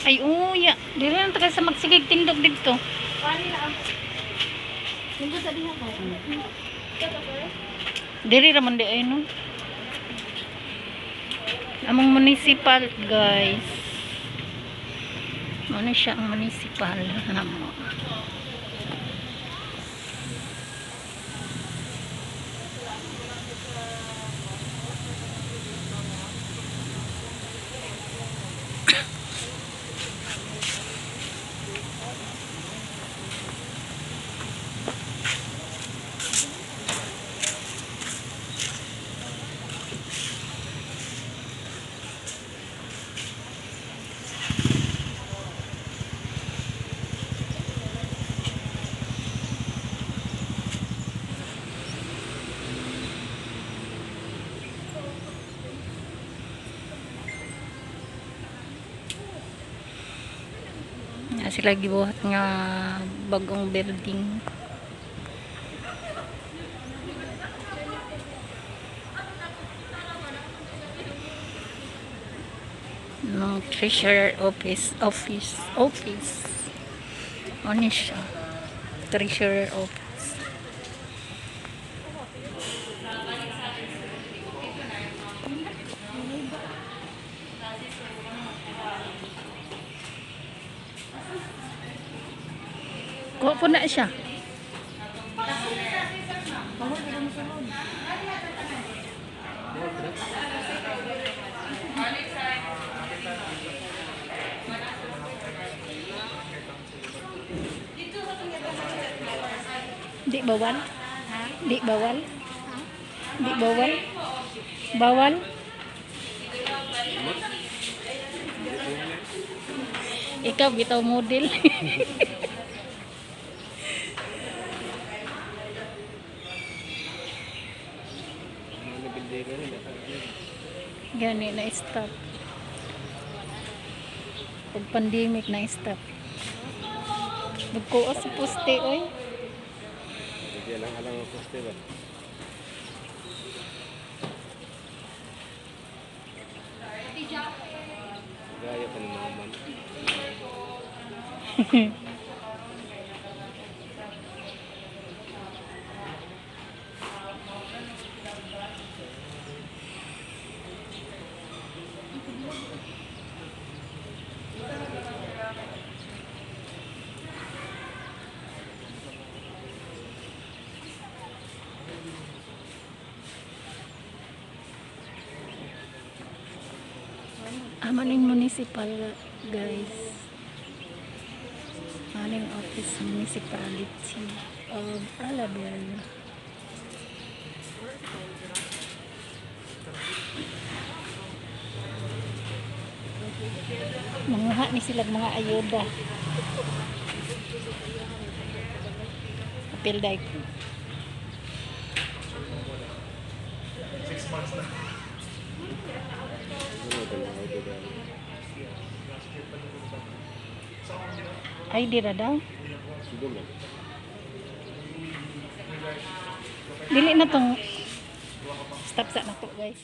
Ay, uya. Dili lang ta sa magsigig tindog didto. Diri ra man di ay, no. Among municipal, guys. Ano siya ang municipal namo. Nga sila gibuhat nga bagong building. No, treasurer office, office, office. Ano siya? Treasurer office. Kuha po na siya. Di bawal? Di bawal? Di bawal? Bawal? Ikaw bitaw model. Gani na stop. Pag pandemic na stop. Nagkuha sa poste oy. Hindi lang alam ang poste ba? Gaya pa ni Mama. Amaning municipal, guys. Aning office, municipality of Alabel. Manguha ni sila mga ayuda. Apil dai ko. Ano ba na ito ba? Ay, di ra daw. Siguro lang. Dili na tong stop sa nako, guys.